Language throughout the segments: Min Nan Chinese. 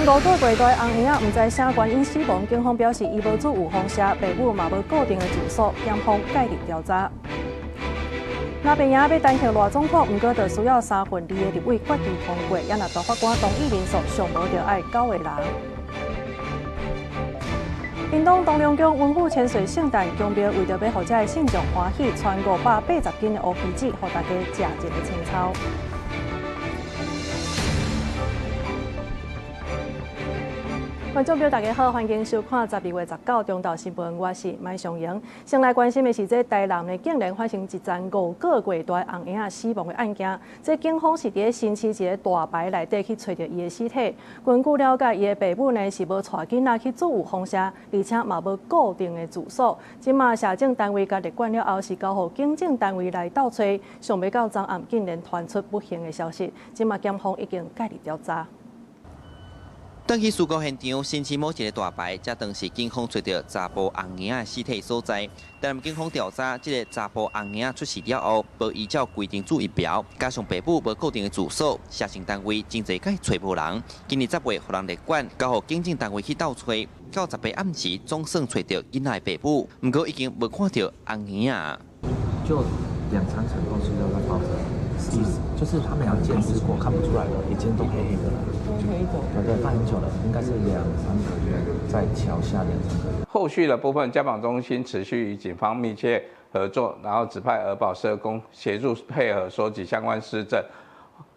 5個月大紅嬰仔毋知啥原因死亡，警方表示伊無住有風社，爸母嘛無固定的住所，檢方介入調查。若病嬰欲彈劾賴總統，毋過就需要三分二的立委決議通過，也若大法官同意人數上無著愛九個人。屏東東龍宮文富千歲聖誕宮廟為著欲予遮的信眾歡喜，傳580斤的烏魚子，予大家食一个清秋。觀眾朋友，大家好，歡迎收看12月19中晝新聞，我是麥尚瑩。先來關心的是，這台南呢竟然發生一欉五個月大紅嬰仔死亡的案件。這警方是佇咧新市一个大排內底去揣著伊的屍體。根據了解，伊的爸母呢是無帶囡仔去住有風社，而且嘛無固定的住所。這馬社政單位共列管了後，是交予警政單位來鬥揣。想袂到昨暗竟然傳出不幸的消息。這馬檢方已經介入調查。轉去事故現場，新市某一个大牌，才當時警方揣著查埔紅嬰仔的屍體所在。但警方調查，這个查埔紅嬰仔出世了後，無依照規定注疫苗，加上爸母無固定的住所，社政單位真濟擺揣無人。今年10月，予人列管，交予警政單位去鬥揣。到18暗時，總算揣著囡仔的爸母，毋過已經無看著紅嬰仔。就兩三層都是要包著，就是他們有鑑識過，看不出來了，已經都黑黑的了。對對，放很久了，應該是兩三個月，在橋下兩三個月。後續的部分，家訪中心持續與警方密切合作，然後指派兒保社工協助配合收集相關事證，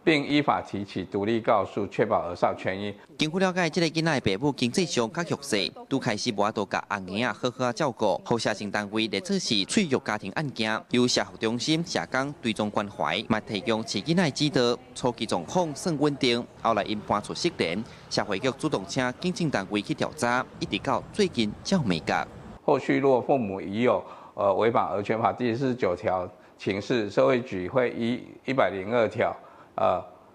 並依法提起獨立告訴，確保兒少權益。根據了解，這个囡仔的爸母經濟上較弱勢，拄開始無法度共紅嬰仔好好照顧，予社政單位列做是脆弱家庭案件，由社福中心社工追蹤關懷，嘛提供飼囡仔指導，初期狀況算穩定，後來𪜶搬出失聯，社會局主動請警政單位去調查，一直到最近才有眉角。後續若父母已有違反兒權法第49條情事，社會局會依102條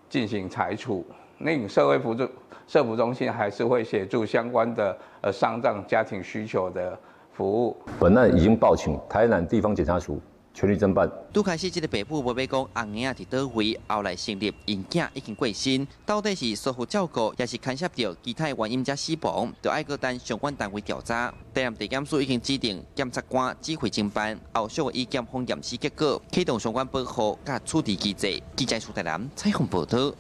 進行裁處。那社會輔助社福中心還是會協助相關的喪葬家庭需求的服務。本案已經報請台南地方檢察署全力偵辦。拄開始，這个爸母無欲講紅嬰仔佇佗位，後來承認𪜶囝已經過身，到底是疏忽照顧，抑是牽涉著其他原因才死亡，就愛閣等相關單位調查。台南地檢署已經指定檢察官指揮偵辦，後續會以檢方驗屍結果啟動相關保護佮處置機制。記者蘇台南採訪報導。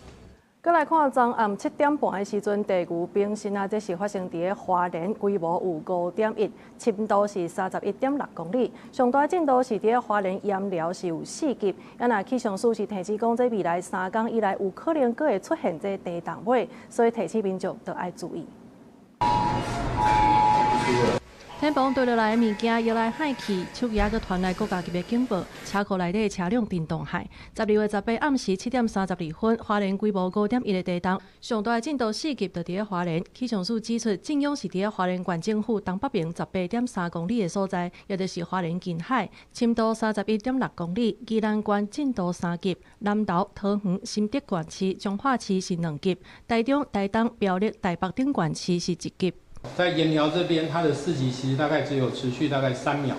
閣來看，昨暗7點半的時陣，地牛冰心啊，這是發生佇咧花蓮，規模有5.1，深度是31.6公里，上大震度是佇咧花蓮鹽寮是有4級。啊，若氣象署是提醒講，這未來3工以來有可能閣會出現這地動尾，所以提醒民眾著愛注意。天棚墜落來的物件搖來晃去，手機仔閣傳來國家級的警報，車庫內底車輛震動害。12月18暗時7點32分，花蓮規模5.1的地動，上大震度4級，就佇咧花蓮。氣象署指出，震央是佇咧花蓮縣政府東北邊18.3公里的所在，也就是花蓮近海，深度31.6公里。宜蘭縣震度3級，南投、桃園、新竹縣市、彰化市是2級，台中、台東、苗栗、台北等縣市是1級。在鹽寮這邊，它的4級其實大概只有持續大概3秒，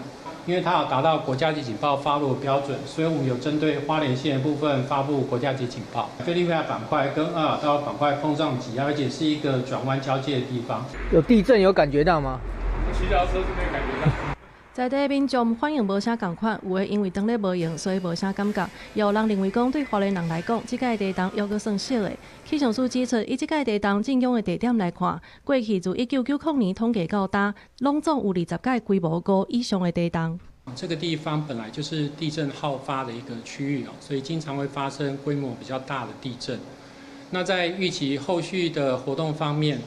因為它有達到國家級警報發布的標準，所以我們有針對花蓮縣的部分發布國家級警報。菲律賓海板塊跟厄爾大陸板塊碰撞擠壓，而且是一個轉彎交界的地方。有地震有感覺到嗎？騎腳踏車是沒感覺到。在地民眾反應無啥仝款，有的因為當咧無閒，所以無啥感覺；也有人認為講，對花蓮人來講，這擺地動猶閣算小的。氣象署指出，以這擺地動震央的地點來看，過去自1990年統計到今，攏總有20擺規模5以上的地動。這個地方本來就是地震好發的一個區域哦，所以經常會發生規模比較大的地震。那在預期後續的活動方面，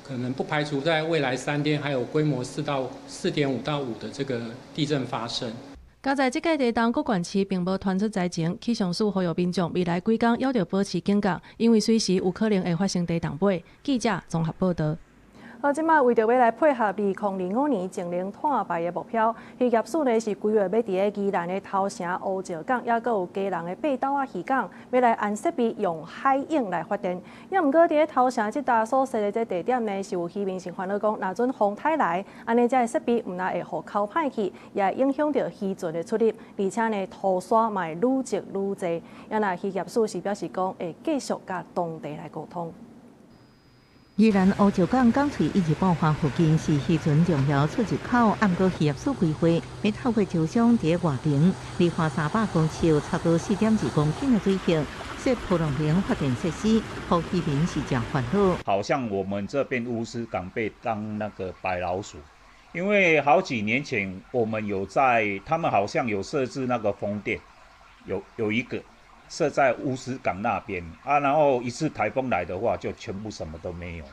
可能不排除在未來3天還有規模4到4.5到5的這個地震發生。佳哉這擺地動，各縣市並無傳出災情。氣象署呼籲民眾未來幾工猶著保持警覺，因為隨時有可能會發生地動尾。記者綜合報導。好，這馬為著欲來配合2025年淨零碳排的目標，漁業署呢是規劃欲佇咧宜蘭的頭城烏石港，抑閣有基隆的八斗仔漁港，欲來安設備用海湧來發電。抑毋過佇咧頭城這搭所設的這地點呢，是有漁民是煩惱講，若準風颱來，按呢這个設備毋但會予剾歹去，也會影響著漁船的出入，而且呢塗沙嘛會愈積愈濟。抑若漁業署是表示講，會繼續佮當地來溝通。宜蘭烏石港港喙以及寶華附近是漁船重要出入口，毋過漁業署規劃欲透過招商佇外爿，離岸300公尺，差不多4.2公頃的水域，設波浪能發電設施，予漁民是誠煩惱。好像我們這邊烏石港被當那個白老鼠，因為好幾年前我們有在，他們好像有設置那個風電，有一個。設在烏石港那邊啊，然後一次颱風來的話，就全部什麼都沒有。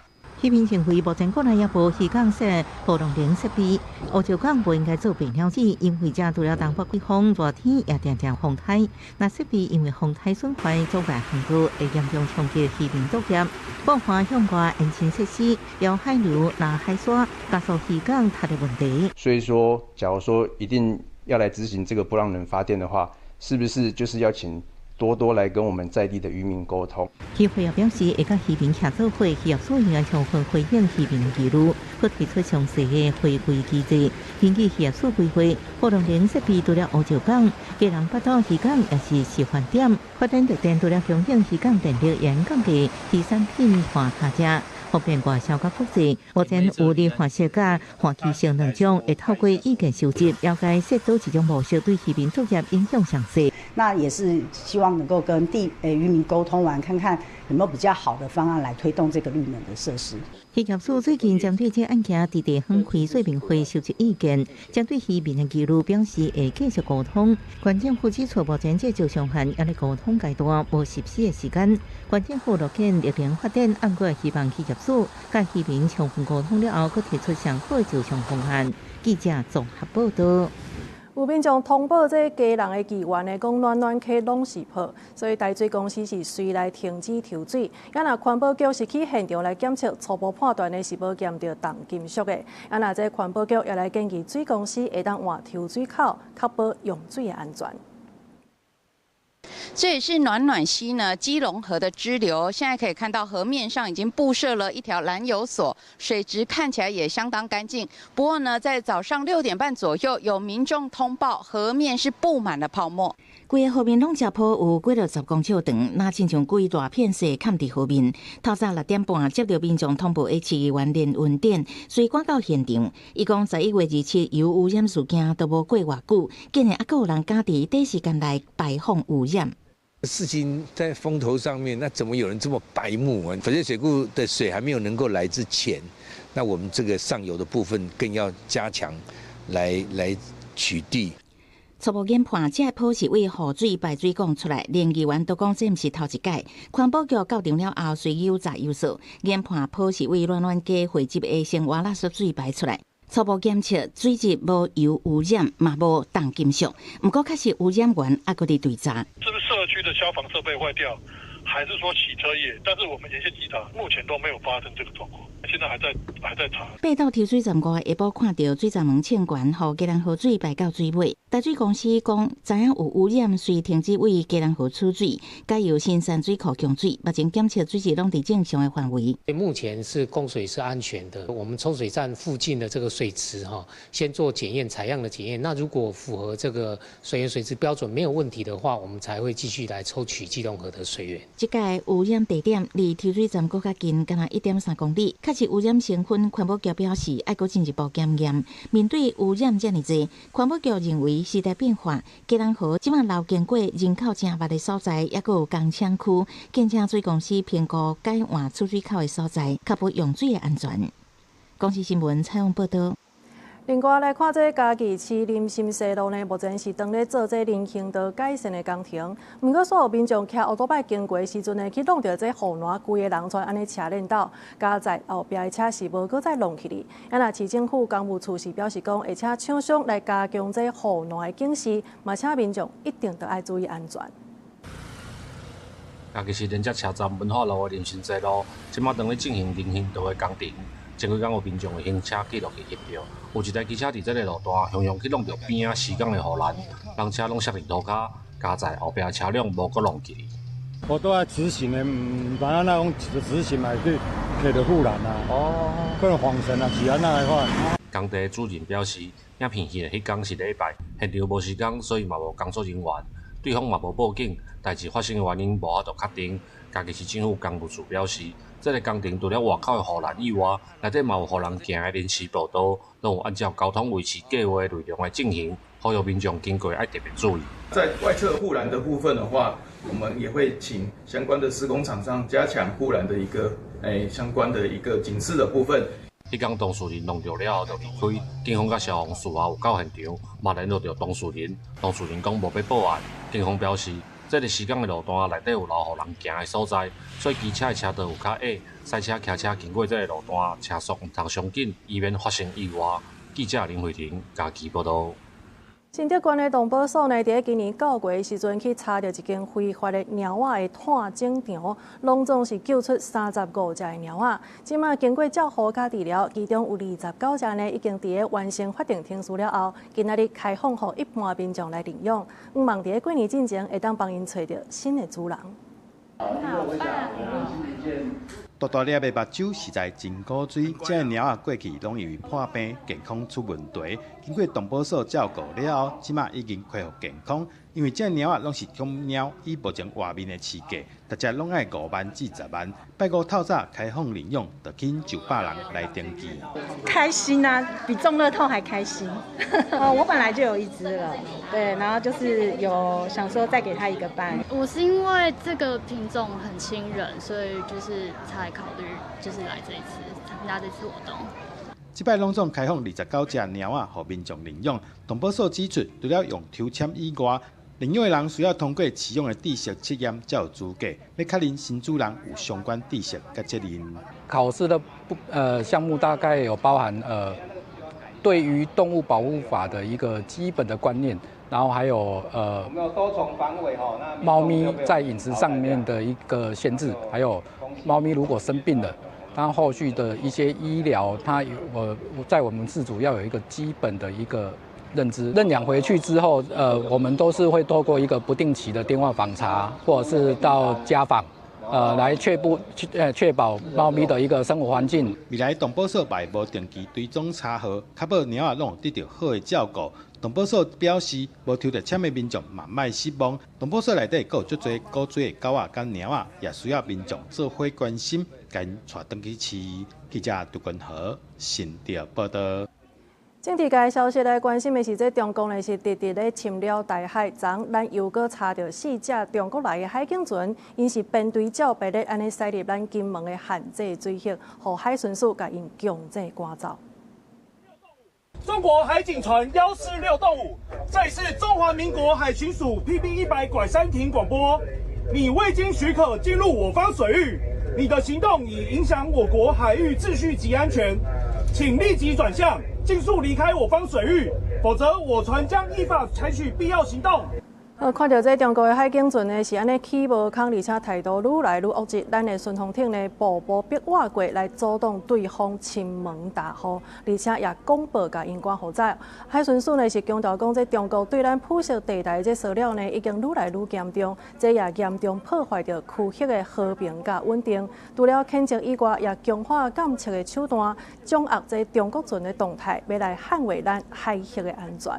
漁民認為，目前國內猶無漁港設波浪能設備，烏石港無應該做白鳥子，因為這除了東北季風，熱天也定定風颱。若設備因為風颱損壞，阻礙航道，會嚴重衝擊漁民作業。寶華向外延伸設施，搖海流、拉海沙，加速漁港塌的問題。所以說，假如說一定要來執行這個波浪能發電的話，是不是就是要請多多來跟我們在地的漁民溝通。漁會也表示，會佮漁民協做伙，漁業署應該充分回應漁民的疑慮，閣提出詳細的回饋機制。根據漁業署規劃，波浪能設備除了烏石港、基隆北島漁港也是示範點。發展綠電除了供應漁港電力，也降低漁產品換差價，方便外銷佮國際。目前有立法設計、換氣性兩種，會透過意見收集，了解設佗一種模式對漁民作業影響詳細。那也是希望能夠跟漁民溝通完，看看有沒有比較好的方案來推動這個綠能的設施。漁業署最近針對這案件，佇地方開說明會收集意見，針對漁民的疑慮表示會繼續溝通。縣政府指出，目前這招商案猶咧溝通階段，無實施的時間。縣政府樂見綠能發電，毋過希望漁業署佮漁民充分溝通了後，閣提出上好的招商方案。記者綜合報道。有民眾通報這基隆的議員呢，講暖暖溪攏是泡，所以台水公司是隨來停止抽水。啊若環保局是去現場來檢測，初步判斷呢是無檢著重金屬的。啊若這環保局也來建議水公司會當換抽水口，確保用水的安全。這也是暖暖溪呢，基隆河的支流。現在可以看到河面上已經佈設了一條攔油索，水質看起來也相當乾淨。不過呢，在早上6點半左右，有民眾通報河面是佈滿了泡沫。規个河面攏遮泡有幾落十公尺長，若親像規大片雪崁佇河面。透早6點半接到民眾通報的市議員連雲典，隨趕到現場。伊講11月27油污染事件都無過偌久，竟然猶閣有人敢佇短時間內排放污染。事情在風頭上面，那怎麼有人這麼白目啊？翡翠水庫的水還沒有能夠來之前，那我們這個上游的部分更要加強來取締。初步研判，這个泡是對雨水排水管出來，連議員都講這毋是頭一擺。環保局到場了後，隨有查有數，研判泡是對暖暖溪匯集的生活垃圾水排出來。初步檢測水質無油污染，嘛無重金屬。毋過確實污染源猶閣佇追查。是不是社區的消防設備壞掉，還是說洗車業？但是我們沿線稽查目前都沒有發生這個狀況，現在還在查。爬到抽水站外，下晡看著水閘門衝懸，予基隆河水排到水尾。台水公司講，知影有污染，遂停止對基隆河取水，改由新山水庫供水。目前檢測水質攏佇正常的範圍。目前是供水是安全的。我們抽水站附近的這個水池哈，先做檢驗採樣的檢驗。那如果符合這個水源水質標準沒有問題的話，我們才會繼續來抽取基隆河的水源。這個污染地點離抽水站閣較近，敢若1.3公里。確實污染成分，環保局表示愛閣進一步檢驗。面對污染遮爾濟，環保局認為時代變化，基隆河這馬流經過人口誠密的所在，猶閣有工廠區，建請水公司評估改換出水口的所在，確保用水的安全。公視新聞採訪報導。另外來看，這嘉義市林森西路呢，目前是當咧做這人行道改善的工程。毋過，所有民眾騎烏多擺經過的時陣呢，去挵著這護欄，規个人全按呢車輾倒，加載後壁的車是無閣再挵起去。啊若市政府工務處是表示講，會請廠商來加強這護欄的警示，嘛請民眾一定著愛注意安全。嘉義市連接車站文化路的林森西路，這馬當咧進行人行道的工程。前幾工有民眾的行車記錄器翕著，有一台機車佇這个路段，雄雄去挵著邊仔施工的護欄，人車攏摔佇路跤，加載後壁車輛無閣挵起去。我都愛直行的，毋知影哪講直行嘛去揢著護欄啊。哦，可能晃神啊，是按怎款。工地主任表示，影片翕的彼工是禮拜，現場無時工，所以嘛無工作人員，對方嘛無報警，代誌發生的原因無法度確定。嘉义市政府工务处表示，这个工程除了外口的护栏以外，内底嘛有予人行的临时步道，拢有按照交通维持计划内容来进行，呼吁民众经过爱特别注意。在外侧护栏的部分的话，我们也会请相关的施工厂商加强护栏的一个相关的一个警示的部分。彼工当事人弄著了后就离开，警方佮消防事后有到现场，嘛联络著当事人，当事人讲无欲报案。警方表示，这个施工的路段内底有留予人行的所在，所以机车的车道有较矮，赛车、骑车经过这个路段，车速毋通伤紧，以免发生意外。记者林慧婷嘉义报道。新竹县的动保所呢，伫今年9月的时阵去查著一间非法的猫仔的炭种场，拢总是救出35只的猫仔。这马经过照护佮治疗，其中有29只呢，已经伫咧完成法定程序了后，今仔日开放予一般民众来领养。向望伫咧过年进前，会当帮𪜶揣著新的主人。大大粒的目睭实在真古锥，这个猫仔过去拢因为破病，健康出问题。经过动保所照顾了后，这马已经恢复健康。因为这个猫仔拢是宠物猫，以目前外面的市价，逐只拢爱5万至10万。拜五透早开放领养，就吸引上百人来登记。开心啊，比中乐透还开心。哦，我本来就有一只了，对，然后就是有想说再给他一个伴。我是因为这个品种很亲人，所以就是才考虑就是来这一次参加这次活动。这摆拢总开放29只猫仔，予民众领养。动保所指出，除了用抽签以外，领养的人需要通过饲养的知识测验才有资格，欲确认新主人有相关知识佮责任。考试的项目大概有包含对于动物保护法的一个基本的观念，然后还有多重防伪吼，猫咪在饮食上面的一个限制，还有猫咪如果生病了，它后续的一些医疗，它有在我们饲主要有一个基本的一个认知。认养回去之后，我们都是会透过一个不定期的电话访查，或者是到家访，来确保猫咪的一个生活环境。未来动保所嘛无定期追踪查核，确保猫仔拢有得到好的照顾。动保所表示，无抽著签的民众嘛莫失望。动保所内底阁有足济古锥的狗仔佮猫仔，也需要民众做伙关心，共𪜶带转去饲。记者杜根和新竹报道。政治界消息来关心的是，这中共呢是直直咧侵扰台海，昨咱又阁查著4只中国来的海警船，𪜶是编队照白咧按呢驶入咱金门的限制水域，予海巡署共𪜶强制赶走。中国海警船146.5，这里是中华民国海巡署 PP100 拐山艇广播，你未经许可进入我方水域，你的行动已影响我国海域秩序及安全，请立即转向。尽速离开我方水域，否则我船将依法采取必要行动。看著这中国的海警船呢，是按呢起无空，而且态度愈来愈恶质。咱的顺风艇呢，步步逼越过来阻挡对方侵门踏户，而且也广播共𪜶赶予走。海巡署呢是强调讲，这中国对咱灰色地带这骚扰呢，已经愈来愈严重，这也严重破坏著区域的和平佮稳定。除了谴责以外，也强化监测的手段，掌握这中国船的动态，欲来捍卫咱海域的安全。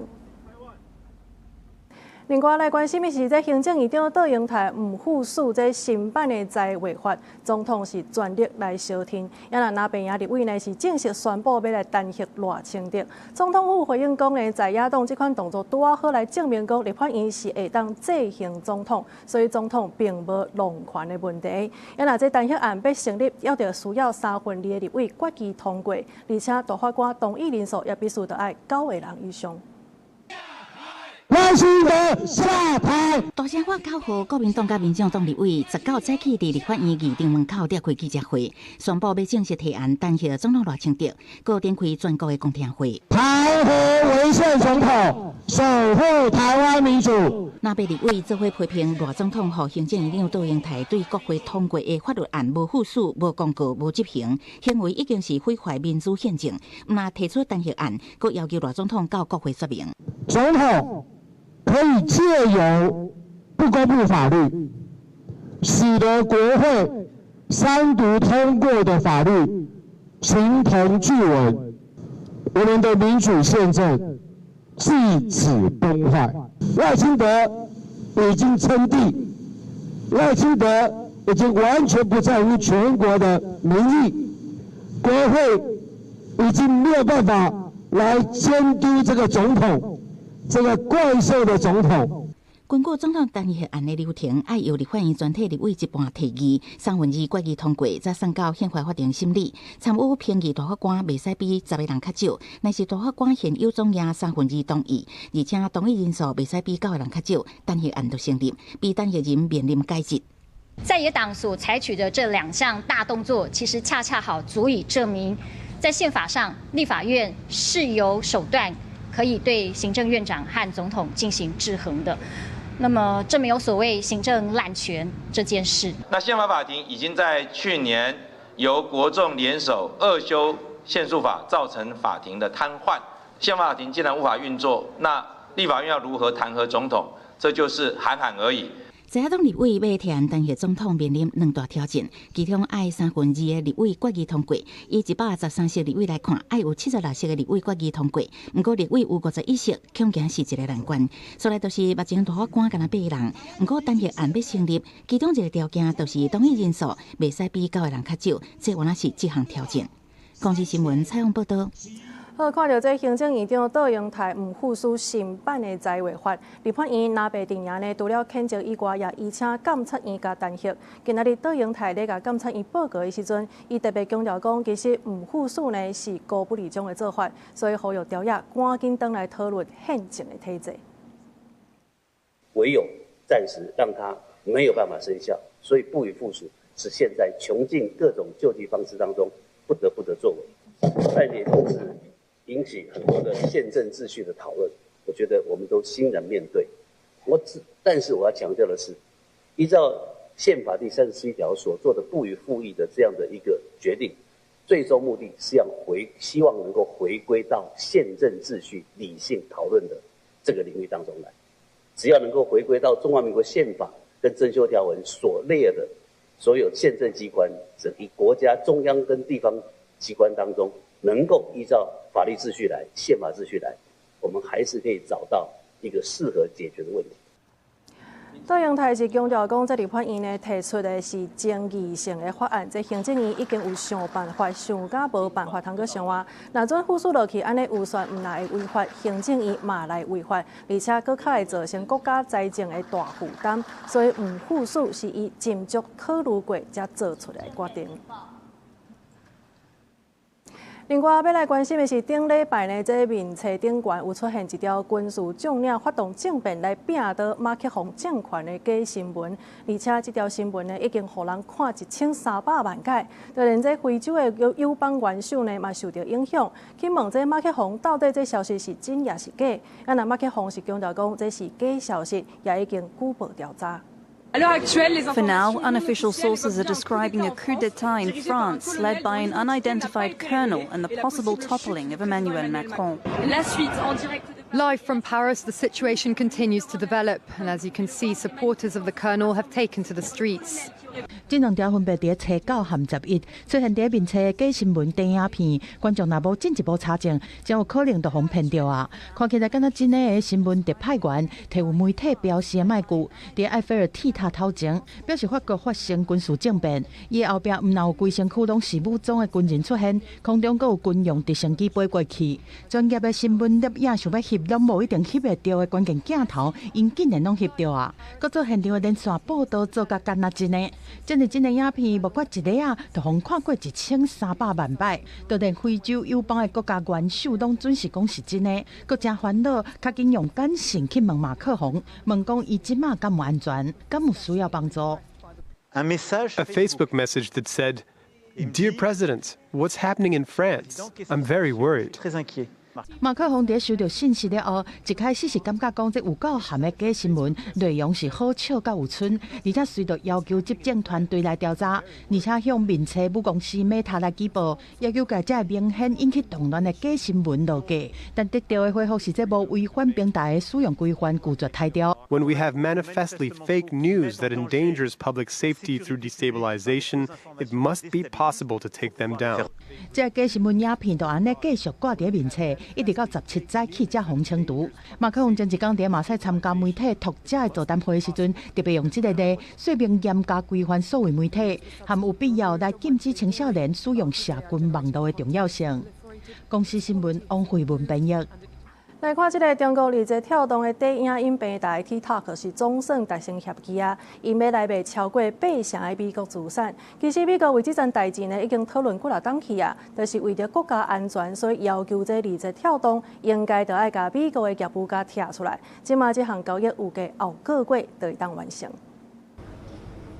另外来关心的是，这行政院长卓荣泰毋赴署这新版的在违法，总统是全力来相挺。也若蓝白合立委呢是正式宣布欲来弹劾赖清德。总统府回应讲呢，在野党这款动作拄仔好来证明讲立法院是会当制衡总统，所以总统并无弄权的问题。也若这弹劾案欲成立，犹著需要2/3的立委决议通过，而且大法官同意人数也必须著爱9个人以上。赖清德下台。大声喊口号，国民党佮民进党立委19早起伫立法院议场门口召开记者会，宣布欲正式提案弹劾总统赖清德，阁展开全国的公听会。弹劾违宪总统，守护台湾民主。蓝白立委做伙批评赖总统予行政院长卓荣泰对国会通过的法律案无赴署、无公告、无执行，行为已经是毁坏民主宪政。毋但提出弹劾案，阁要求赖总统到国会说明。总统可以借由不公布法律，使得国会三读通过的法律形同具文，我们的民主宪政至此崩坏。赖清德已经称帝，赖清德已經完全不在乎全國的民意，國會已經沒有辦法來監督這個總統，這個怪獸的總統。根據總統彈劾案的流程，愛由立法院全體立委一半提議，三分之二決議通過，才送到憲法法庭審理。參與評議大法官袂使比十个人較少，若是大法官現有總額三分之二同意，而且同意人數袂使比九个人較少，彈劾案就成立，被彈劾人面臨解職。在野黨所採取的這兩項大動作，其實恰恰好足以證明，在憲法上，立法院是有手段可以對行政院長和總統進行制衡的。那麼，這沒有所謂行政濫權這件事。那憲法法庭已經在去年由國眾聯手惡修憲訴法，造成法庭的癱瘓。憲法法庭既然無法運作，那立法院要如何彈劾總統？這就是喊喊而已。在野黨立委欲提案彈劾總統，面臨兩大挑戰，其中愛三分之二的立委決議通過，以113席立委來看，愛有76席的立委決議通過。毋過立委有51席，恐驚是一個難關。所來就是目前大法官干焦八个人，毋過彈劾案欲成立，其中一個條件就是同意人數袂使比九個人較少，這原來是這項挑戰。公視新聞採訪報道。好，看著這行政院長卓榮泰毋赴署新版的在違法，立法院藍白陣營呢，除了譴責以外，也邀請監察院共彈劾。今仔日卓榮泰咧共監察院報告的時陣，伊特別強調講，其實毋赴署呢是高不離種的做法，所以呼籲朝野趕緊轉來討論憲政的體制。唯有暫時讓它沒有辦法生效，所以不予附屬是現在窮盡各種救濟方式當中不得不的作為，但也同時引起很多的憲政秩序的討論，我覺得我們都欣然面對。但是我要強調的是，依照憲法第37條所做的不予附議的這樣的一個決定，最終目的是要希望能夠回歸到憲政秩序理性討論的這個領域當中來。只要能夠回歸到中華民國憲法跟增修條文所列的所有憲政機關，整個國家中央跟地方機關當中，能夠依照法律秩序來、憲法秩序來，我們還是可以找到一個適合解決的問題。卓榮泰是強調講，這立法院呢提出的是爭議性的法案，這行政院已經有想辦法，想甲無辦法通閣想啊。若準附屬落去，按呢預算毋但會違法，行政院嘛來違法，而且閣較會造成國家財政的大負擔，所以毋附屬是伊斟酌考慮過才做出來的決定。另外，欲來關心的是，頂禮拜呢，這面冊頂懸有出現一條軍事將領發動政變來摒倒馬克宏政權的假新聞，而且這條新聞呢，已經予人看1300萬擺，就連這非洲的友邦元首呢，嘛受著影響。去問這馬克宏到底這消息是真抑是假？啊，若馬克宏是強調講這是假消息，也已經舉報調查。 For now, unofficial sources are describing a coup d'etat in France led by an unidentified colonel and the possible toppling of Emmanuel Macron. Live from Paris, the situation continues to develop, and as you can see, supporters of the colonel have taken to the streets. 這兩條分別佇初九和11出現佇面冊假新聞短影片，觀眾若無進一步查證，真有可能就予騙著啊！看起來敢若真的新聞特派員，提有媒體標示的麥具，佇埃菲爾鐵塔頭前，表示法國發生軍事政變。伊的後壁毋但有規身軀攏是武裝的軍人出現，空中閣有軍用直升機飛過去。專業的新聞攝影想欲翕，攏無一定翕會著的關鍵鏡頭，𪜶竟然攏翕著啊！閣做現場的連線報導做甲敢若真的。這爾真的影片，無過一禮仔，就予看過1300萬擺，就連非洲友邦的國家元首攏準是講是真的，閣誠煩惱，較緊用簡訊去問馬克宏，問講伊這馬敢有安全，敢有需要幫助。 A Facebook message that said, "Dear President, what's happening in France? I'm very worried." 馬克宏佇收著信息了後，一開始是感覺講這有夠譀的假新聞內容是好笑佮有賰，而且隨著要求執政團隊來調查，而且向面冊母公司 Meta 來舉報，要求共這明顯引起動亂的假新聞落架。但得著的回覆是這無違反平台的使用規範，拒絕剔掉。 When we have manifestly fake news that endangers public safety through destabilization, it must be possible to take them down. 這个假新聞影片就按呢繼續掛佇面冊，一直到17早起才予清除。馬克宏前一工佇馬賽參加媒體讀者的座談會時陣，特別用這个例說明嚴加規範數位媒體，含有必要來禁止青少年使用社群網路的重要性。公視新聞王慧文編譯。來看這个中國字節跳動的短影音平台 TikTok 是總算達成協議啊，𪜶欲來賣超過八成的美國資產。其實美國為這層代誌呢，已經討論幾若冬去啊，就是為著國家安全，所以要求這字節跳動應該著愛共美國的業務共拆出來。這馬這項交易預計後個月就會當完成。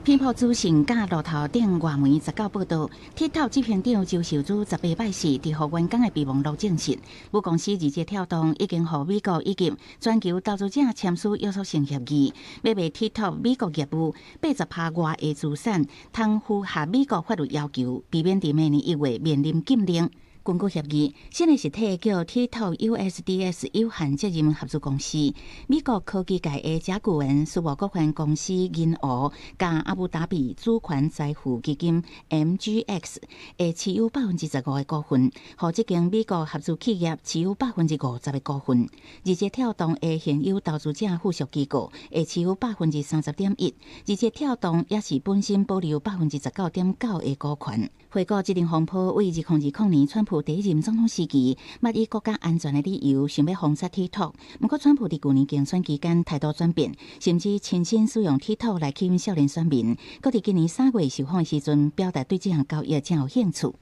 蘋果資訊佮路透等外媒19報道，TikTok 執行長周受資18拜四佇予員工的備忘錄證實，母公司字節跳動已經予美國以及全球投資者簽署約束性協議，欲賣 TikTok 美國業務80%外的資產，通符合美國法律要求，避免佇明年1月面臨禁令。根據協議，新的實體叫 TikTok USDS 有限責任合資公司，美國科技界的鋏谷園私募股權公司銀湖佮阿布達比主權財富基金 MGX 會持有15%的股份，予這間美國合資企業持有50%的股份。字節跳動的現有投資者附屬機構會持有30.1%，字節跳動也是本身保留19.9%的股權。回顧這場風波，為2020年川普第一任總統時期，捌以國家安全的理由想欲封殺 TikTok。毋過，川普佇舊年競選期間態度轉變，甚至親身使用 TikTok 來吸引少年選民。閣佇今年3月受訪的時陣，表達對這項交易真有興趣。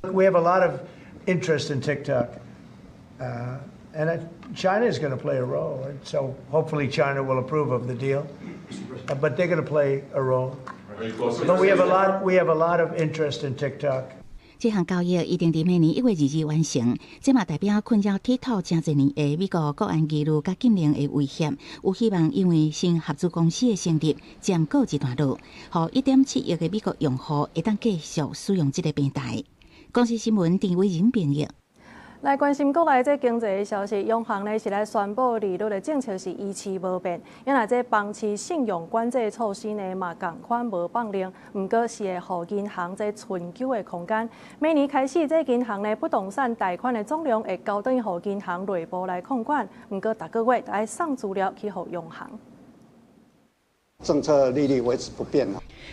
We have a lot of interest in TikTok, and China is going to play a role. And so hopefully China will approve of the deal, but they're going to play a role. But we have a lot of interest in TikTok. 這項交易一定佇明年1月2日完成，這嘛代表困擾 TikTok 誠濟年的美國國安疑慮佮禁令的威脅，有希望因為新合資公司的成立，暫告一段落，予1.7億个美國用戶會當繼續使用這个平台。公視新聞陳偉仁編譯。來關心國內這經濟的消息，央行呢是來宣布利率的政策是維持無變，因為這房市信用管制措施呢嘛仝款無放冗，毋過是會予銀行這存久的空間。明年開始，這銀行呢不動產貸款的總量會交轉予銀行內部來控管，毋過逐個月愛送資料去予央行。政策利率維持不變。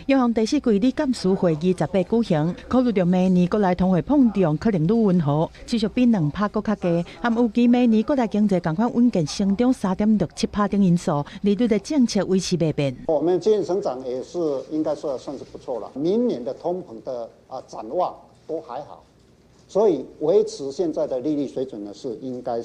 央行第四季理監事會議18舉行，考慮到明年國內通貨膨脹可能愈溫和，持續比2趴閣較低，含預期明年國內經濟仝款穩健成長3.67趴等因素，利率的政策維持袂變。我們經濟成長也是應該說算是不錯了，明年的通膨的展望都還好，所以維持現在的利率水準呢，是應該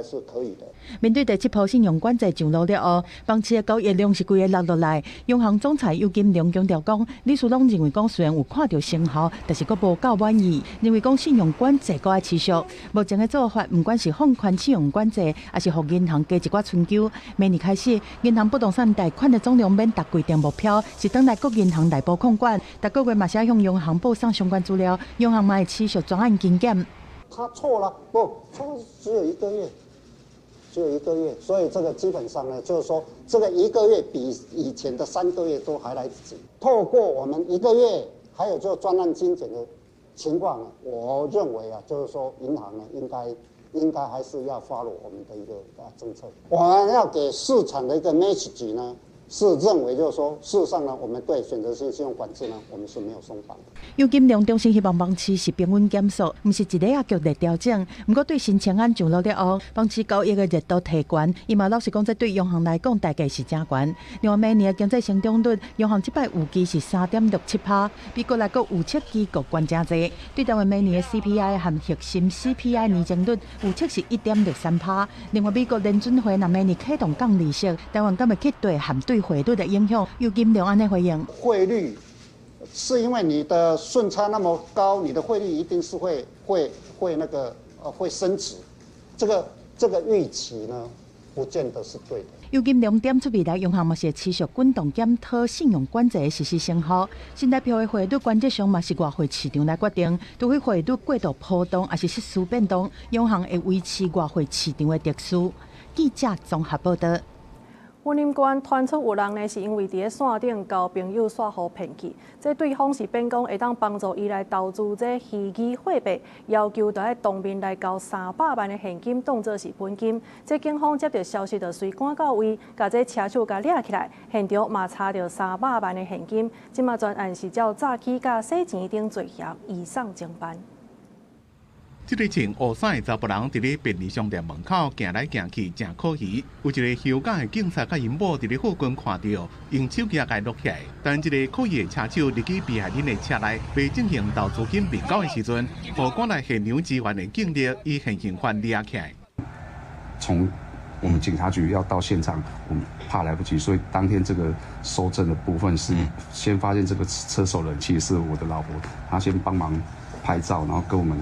是可以的。面對第七波信用管制上路了後，房市的交易量是規个落落來。央行總裁游金龍強調講，理事攏認為講雖然有看著成效，但是閣無夠滿意，認為講信用管制閣愛持續。目前的做法，毋管是放寬信用管制，抑是予銀行加一寡春秋。明年開始，銀行不動產貸款的總量免達規定目標，是轉來各銀行內部控管。逐個月嘛是愛向央行報送相關資料，央行嘛會持續專案巡檢。他錯了，不錯，只有一個月，只有一個月，所以這個基本上呢，就是說這個一個月比以前的3個月都還來得及。透過我們一個月，還有就專案精簡的情況，我認為啊，就是說銀行呢應該還是要 follow 我們的一個政策。我們要給市場的一個 message 呢，是認為就是說，事實上呢，我們對選擇性信用管制呢，我們是沒有鬆綁的。游金龍衷心希望房市是平穩減速，毋是一下仔劇烈調整。毋過對新青安上路了後，房市交易的熱度提懸，伊嘛老實講，這對央行來講代價是誠懸。另外，明年的經濟成長率，央行這擺預期是3.67趴，比國內閣預測機構懸誠濟。對台灣明年的 CPI 和核心 CPI 年增率預測是1.63趴。另外，美國聯準會若明年啟動降利息，台灣敢會去對含對匯率的影響？游金龍按呢回應：匯率是因為你的順差那麼高，你的匯率一定是會那個會升值，這個預期呢，不見得是對的。游金龍點出未來央行嘛是會持續滾動檢討信用管制的實施成效。新台票的匯率原則上嘛是外匯市場來決定，除非匯率過度波動，抑是實時變動，央行會維持外匯市場的秩序。記者綜合報道。雲林縣傳出有人呢，是因為佇咧線頂交朋友，煞予騙去。這對方是辯講會當幫助伊來投資這虛擬貨幣，要求著愛當面來交300萬的現金當做是本金。這警方接著消息就隨趕到位，共這車手共掠起來，現場嘛查著三百萬的現金。這馬全案是照詐欺佮洗錢等罪嫌移送偵辦。這个穿烏衫的查埔人佇咧便利商店門口行來行去，誠可疑。有一个休假的警察佮𪜶某佇咧附近看著，用手機共錄起來。等這个可疑的車手入去被害人的車內，欲進行投資金面交的時陣，予趕來現場支援的警力以現行犯掠起來。從我們警察局要到現場，我們怕來不及，所以當天這個搜證的部分是先發現這個車手人，其實是我的老婆，她先幫忙拍照，然後跟我們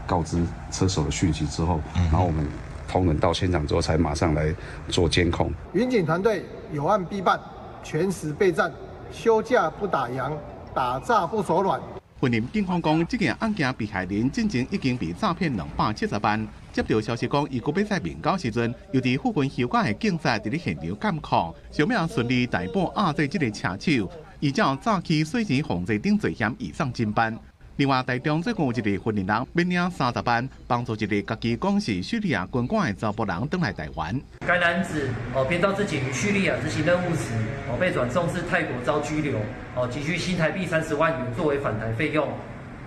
告知車手的訊息之後，然後我們同仁到現場之後，才馬上來做監控。雲警團隊有案必辦，全時備戰，休假不打烊，打詐不手軟。雲林警方講，這件案件被害人進前已經被詐騙270萬。接著消息講，伊閣欲再面交時陣，又佇附近休假的警察佇咧現場監控，小尾順利逮捕鴨制這个車手，依照詐欺、洗錢、犯罪等罪嫌移送偵辦。另外，台中最近有一个雲林人欲領30萬，幫助一个家己講是敘利亞軍官的查埔人轉來台灣。該男子哦編造自己於敘利亞執行任務時，哦被轉送至泰國遭拘留，哦急需新台幣30萬元作為返台費用。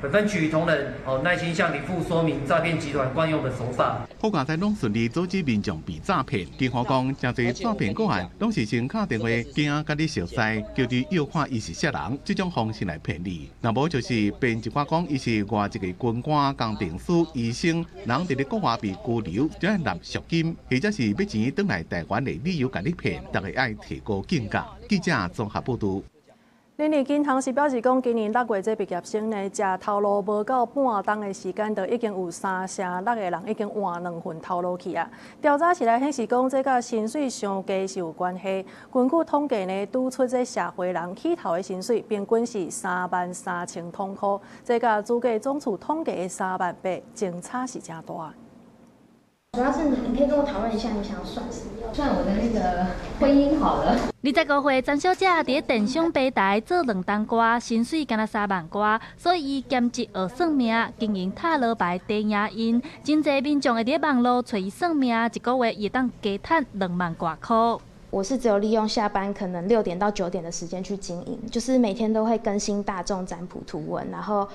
本分局同仁哦耐心向林父說明詐騙集團慣用的手法。好佳哉攏順利阻止民眾被詐騙。警方講，誠濟詐騙個案攏是先敲電話驚共你熟似，叫你臆看伊是啥人，這種方式來騙你。若無就是編一寡講伊是外籍的軍官、工程師、醫生，人佇咧國外被拘留，就愛納贖金，或者是欲錢轉來台灣的理由共你騙，大家愛提高警覺。記者綜合報導。人力銀行是表示講，今年6月這畢業生呢，食頭路無夠半冬的時間，就已經有3成6的人已經換兩份頭路去啊。調查起來顯示講，這佮薪水傷低是有關係。根據統計呢，拄出這社會人起頭的薪水平均是33,000箍，這佮主計總處統計的3萬8，相差是誠大。主要是你，你可以跟我討論一下，你想要算什麼？算我的那個婚姻好了。25歲曾小姐佇咧電商平台做兩冬外，薪水干焦3萬外，所以伊兼職學算命，經營塔羅牌短影音。真濟民眾會佇咧網路揣伊算命，一個月會當加趁2萬外箍。我是只有利用下班可能6點到9點的時間去經營，就是每天都會更新大眾占卜圖文，然後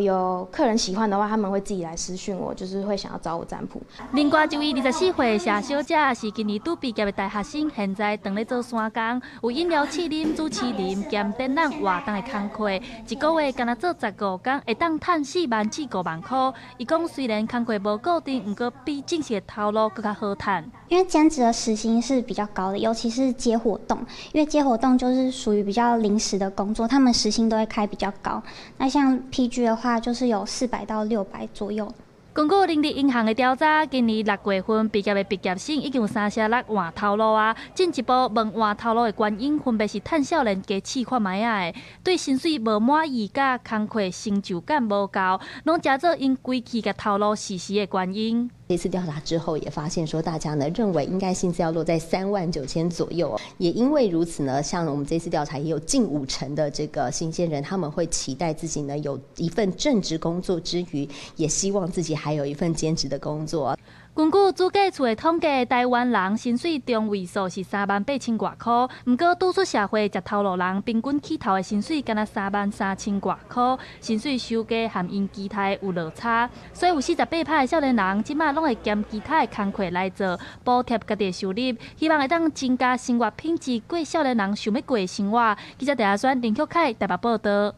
有客人喜歡的話，他們會自己來私訊我，就是會想要找我占卜。另外一位24歲謝小姐是今年拄畢業的大學生，現在當咧做山工，有飲料試啉、主持人兼展覽活動的工課，一個月干焦做15工，會當趁4萬至5萬箍。伊講雖然工課無固定，毋過比正式的頭路閣較好趁。因為兼職的時薪是比較高的，尤其是接活動，因為接活動就是屬於比較臨時的工作，他們時薪都會開比較高。那像 PG 的話，就是有400到600左右。根據人力銀行的調查，今年6月份畢業的畢業生已經有3成6換頭路啊。進一步問換頭路的原因，分別是趁少年加試看覓仔的，對薪水無滿意，佮工課成就感無夠，攏成做𪜶歸去共頭路事實的原因。這次調查之後，也發現說，大家呢認為應該薪資要落在3萬9千左右。也因為如此呢，像我們這次調查也有近5成的這個新鮮人，他們會期待自己呢有一份正職工作之餘，也希望自己還有一份兼職的工作。根據主計處的統計，台灣人薪水中位數是3萬8千外箍，毋過拄出社會食頭路人平均起頭的薪水干焦3萬3千外箍，薪水收低和𪜶期待有落差，所以有48%的少年人這馬攏會兼其他的工課來做補貼家己的收入，希望會當增加生活品質，過少年人想欲過的生活。記者鄭阿選、林旭凱台北報導。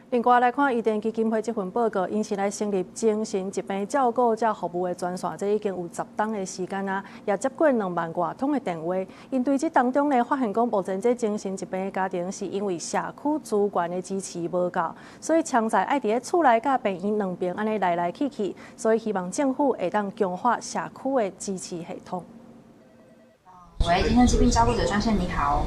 另外來看，伊甸基金會這份報告，𪜶是來成立精神疾病照顧者服務的專線，這已經有10冬的時間啊，也接過2萬外通的電話。𪜶對這當中呢，發現講目前這精神疾病的家庭是因為社區資源的支持無夠，所以常在愛佇咧厝內佮病院兩邊按呢來來去去，所以希望政府會當強化社區的支持系統。喂，精神疾病照顧者專線，你好。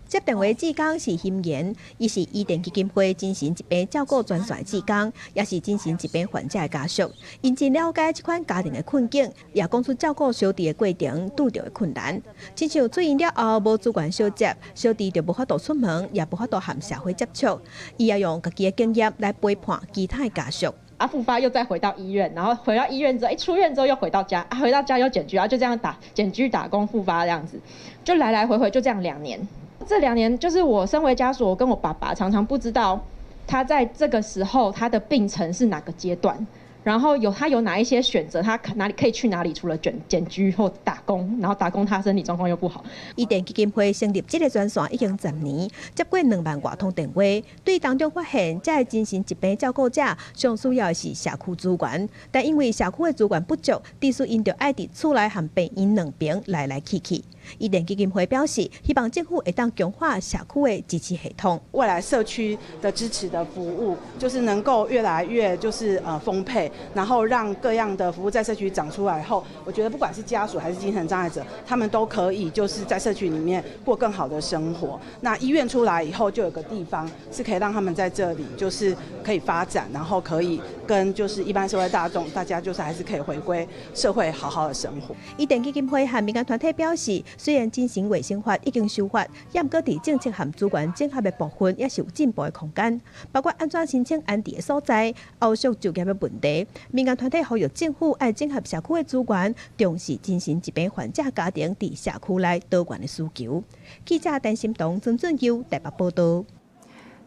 接電話志工是欣妍，伊是伊甸基金會精神疾病照顧專線志工，也是精神疾病患者的家屬。𪜶真了解這款家庭的困境，也講出照顧小弟的過程拄著的困難。親像出院了後無資源相接，小弟就無法度出門，也無法度和社會接觸。伊也用家己的經驗來陪伴其他的家屬。啊，復發又再回到醫院，然後回到醫院之後，一出院之後又回到家，啊，回到家又繭居，啊，就這樣打繭居打工復發這樣子，就來來回回就這樣兩年。這兩年就是我身為家屬，我跟我爸爸常常不知道他在這個時候他的病程是哪個階段，然後有他有哪一些選擇，他哪裡可以去哪裡，除了繭居或打工，然後打工他身體狀況又不好。伊甸基金會成立這個專線已經10年，接過2萬外通電話，對當中發現，這个精神疾病照顧者上需要的是社區資源，但因為社區的資源不足，致使𪜶著愛佇厝內和病院兩邊來來去去。伊甸基金會表示，希望政府會當強化社區的支持系統。未來社區的支持的服務，就是能夠越來越就是豐沛，然後讓各樣的服務在社區長出來後，我覺得不管是家屬還是精神障礙者，他們都可以就是在社區裡面過更好的生活。那醫院出來以後，就有個地方是可以讓他們在這裡就是可以發展，然後可以跟就是一般社會大眾，大家就是還是可以回歸社會好好的生活。伊甸基金會和民間團體表示，雖然精神衛生法已經修法，也毋過佇政策和資源整合的部分，也是有進步的空間。包括按怎申請安置的所在、後續就業的問題。民間團體呼籲政府愛整合社區的資源，重視精神疾病患者家庭佇社區內多元的需求。記者陳心彤、曾俊佑台北報導。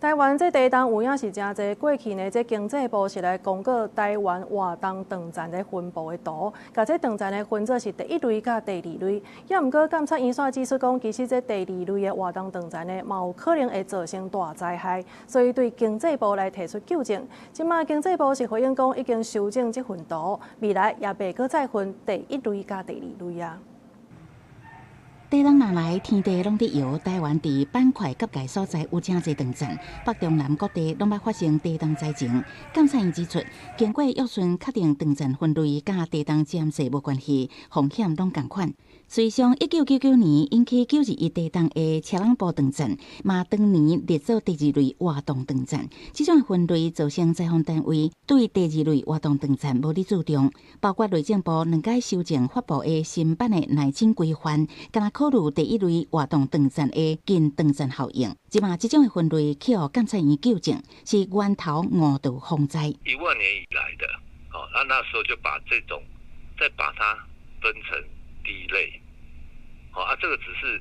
台灣這地動有影是誠濟，過去呢，這經濟部是來公告台灣活動斷層的分布的圖，共這斷層的分做是第一類佮第二類。也毋過監察院煞指出講，其實這第二類的活動斷層呢，嘛有可能會造成大災害，所以對經濟部來提出糾正。這馬經濟部是回應講，已經修正這份圖，未來也袂閣再分第一類佮第二類啊。地動若來，天地攏佇搖。台灣佇板塊結界所在有誠濟斷層，北中南各地攏捌發生地動災情。監察院指出，經過約順確定斷層分類，佮地動占勢無關係，風險攏仝款。隨上1999年引起9·21地動的車籠埔斷層，嘛當年列做第二類活動斷層。這種分類造成災防單位對第二類活動斷層無咧注重，包括內政部兩擺修正發布的新版的耐震規範，敢若考慮第一類活動斷層的近斷層效應。這馬這種的分類去予監察院糾正，是源頭誤導防災。 1萬年以來的，哦，那那時候就把這種再把它分成第一類，好啊，這個只是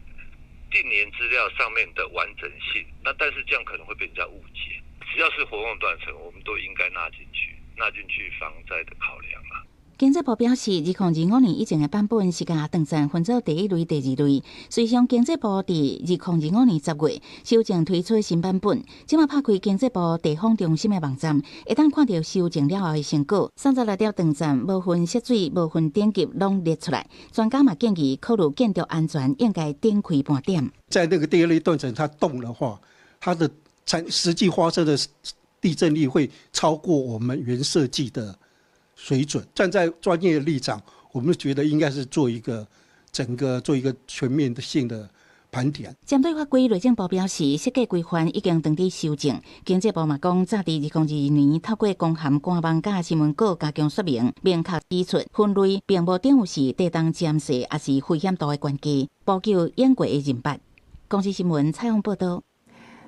定年資料上面的完整性，那但是這樣可能會被人家誤解。只要是活動斷層，我們都應該納進去，納進去防災的考量啊。經濟部表示，2025年以前的版本是共斷層分做第一類、第二類。隨上經濟部佇2025年10月修正推出新版本，這馬拍開經濟部地方中心的網站，會當看著修正了後的成果。36條斷層無分涉水、無分等級，攏列出來。專家嘛建議考慮建築安全，應該頂開盤點。在那個第二類斷層它動的話，它的產實際發生的地震力會超過我們原設計的水準。站在專業的立場，我們覺得應該是做一個整個做一個全面的性的盤點。針對法規，內政部表示，設計規範已經當佇修正。經濟部嘛講，早佇2022年透過公函、官網佮新聞稿加強說明，明確指出分類並無等於是地動占勢，抑是危險度的關係，補救演過的認捌。公視新聞採訪報導。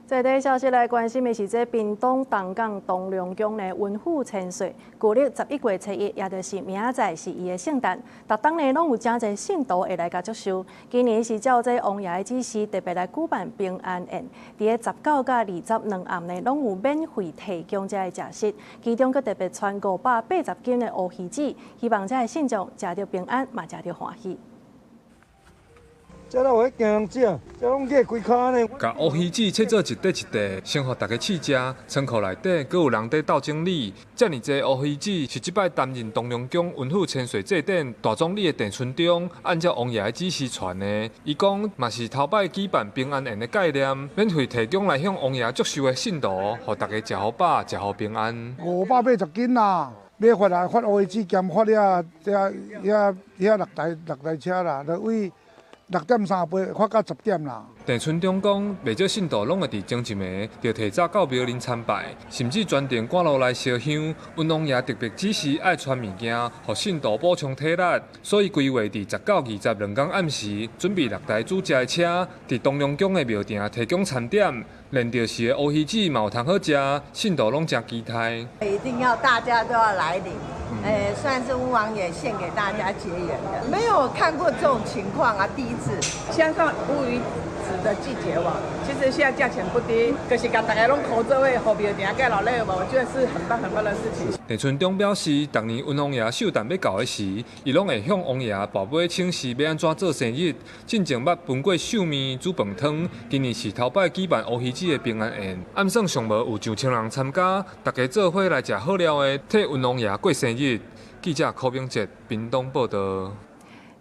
這塊消息來關心的是，這屏東東港東龍宮的文富千歲，舊曆11月初1，也就是明仔載是伊的聖誕。逐冬呢，攏有誠濟信徒會來共祝壽。今年是照這王爺的指示，特別來舉辦平安宴。佇个19佮22暗呢，攏有免費提供這个食食，其中閣特別傳580斤的烏魚子，希望這个信眾食著平安，嘛食著歡喜。這哪有彼驚人食，這攏壓規跤呢。共烏魚子切做一塊一塊，先予大家試食。倉庫內底閣有人佇鬥整理。遮爾濟烏魚子是這擺擔任東龍宮文富千歲祭典大總理的鄭春中，按照王爺的指示傳的。伊講嘛是頭擺舉辦平安宴的概念，免費提供來向王爺祝壽的信徒，予大家食予飽，食予平安。580斤啦，欲發來發烏魚子，兼發遐遐遐遐六台六台車啦，就為。6點3飛發到10點啦。鄭春中講，袂少信徒攏會佇前一暝就提早到廟林參拜，甚至專程趕路來燒香。溫王爺特別指示愛傳物件，予信徒補充體力，所以規劃佇19、20兩工暗時，準備6台煮食的車，佇東龍宮的廟埕提供餐點，連著時的烏魚子嘛有通好食，信徒攏誠期待。一定要大家都要來領，算是巫王爺獻給大家結緣的。沒有看過這種情況啊，第一次。像上烏魚子的季節喎，其實現在價錢不低，可是共大家攏合做伙，予廟埕蓋落禮無，我覺得是很棒很棒的事情。鄭春中表示，逐年溫王爺壽誕欲到的時，伊攏會向王爺跋杯請示欲按怎做生日。進前捌分過壽麵、煮飯湯，今年是頭擺舉辦烏魚子的平安宴，暗算上無有上千人參加，大家做伙來食好料的，替溫王爺過生日。記者柯明哲屏東報道。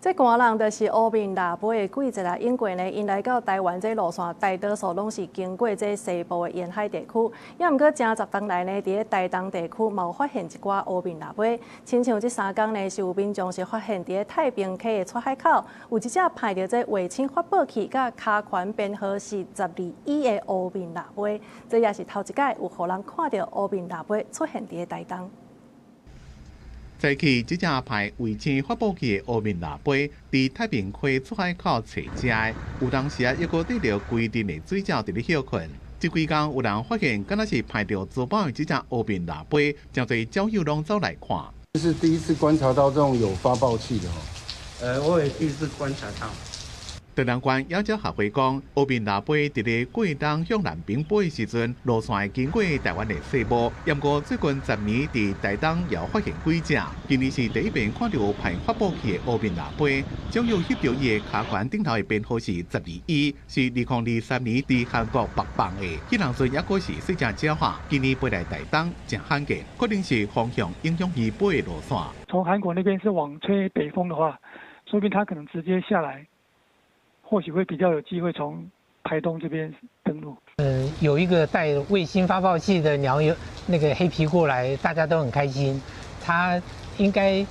這寒人就是烏面蜊飛的季節啦。因過呢，𪜶來到台灣這路線，大多數攏是經過這西部的沿海地區。也毋過，正10冬來呢，佇咧台東地區嘛有發現一寡烏面蜊飛。親像這三工呢，是有民眾是發現佇咧太平溪的出海口，有一隻排著這衛星發報器佮跤環編號是12E 的烏面蜊飛。這也是頭一擺有予人看著烏面蜊飛出現佇咧台東。早起，這隻排衛星發報器的烏面蜊飛，佇太平溪出海口揣食的，有當時啊，猶閣綴著規陣的水鳥佇咧歇睏。這幾工有人發現，敢若是排著珠寶的這隻烏面蜊飛，誠濟鳥友攏走來看。這是第一次觀察到這種有發報器的哦。我也第一次觀察到。台南縣野鳥學會講，烏面蜊飛佇咧過冬向南邊飛的時陣，路線會經過台灣的西部。毋過最近10年佇台東也發現幾隻，今年是第一遍看著有排發報器的烏面蜊飛。鳥友翕著伊的跤環頂頭的編號是12E，是2023年佇韓國北放的。彼當陣猶閣是細隻鳥仔，今年飛來台東誠罕見，可能是風向影響伊飛的路線。從韓國那邊是往吹北風的話，說不定它可能直接下來。或許會比較有機會從台東這邊登陸。有一個帶衛星發報器的鳥有那個黑皮過來，大家都很開心。它應該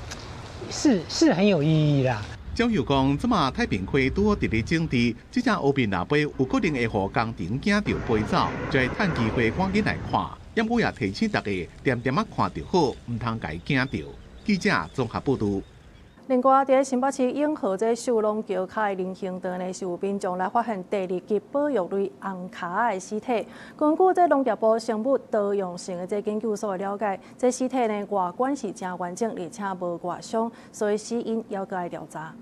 是很有意義啦。鳥友講，這馬太平溪拄好佇咧整治，這隻烏面蜊飛有可能會予工程驚著飛走，就會趁機會趕緊來看。毋過也提醒大家，恬恬仔看就好，毋通共伊驚著。記者綜合報導。另外，佇咧新北市永和這秀朗橋跤的人行道呢，是有民眾來發現第二級保育類紅跤仔的屍體。根據這農業部生物多樣性的這研究所的了解，這屍體呢外觀是誠完整，而且無外傷，所以死因猶閣愛調查。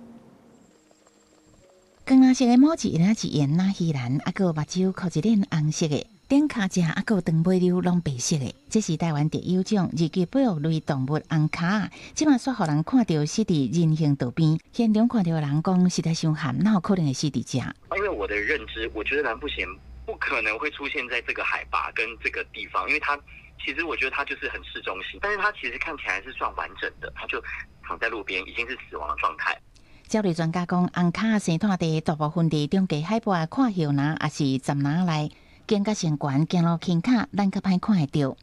光藍色的毛一領一沿若魚欄，猶閣目睭箍一輪紅色的，頂跤脊猶閣長尾溜攏白色的，這是台灣特有種二級保育類動物紅跤仔。這馬煞予人看著死佇人行道邊，現場看著的人講，實在傷譀，哪有可能會死佇遮？因為我的認知，我覺得藍腹鷴不可能會出現在這個海拔跟這個地方，因為它其實我覺得它就是很市中心，但是它其實看起來是算完整的，它就躺在路邊，已經是死亡的狀態。鳥類專家講，紅跤仔生炭地大部分佇中低海拔闊葉林，抑是杉林內，間隔上懸，行路輕巧，咱較歹看會著。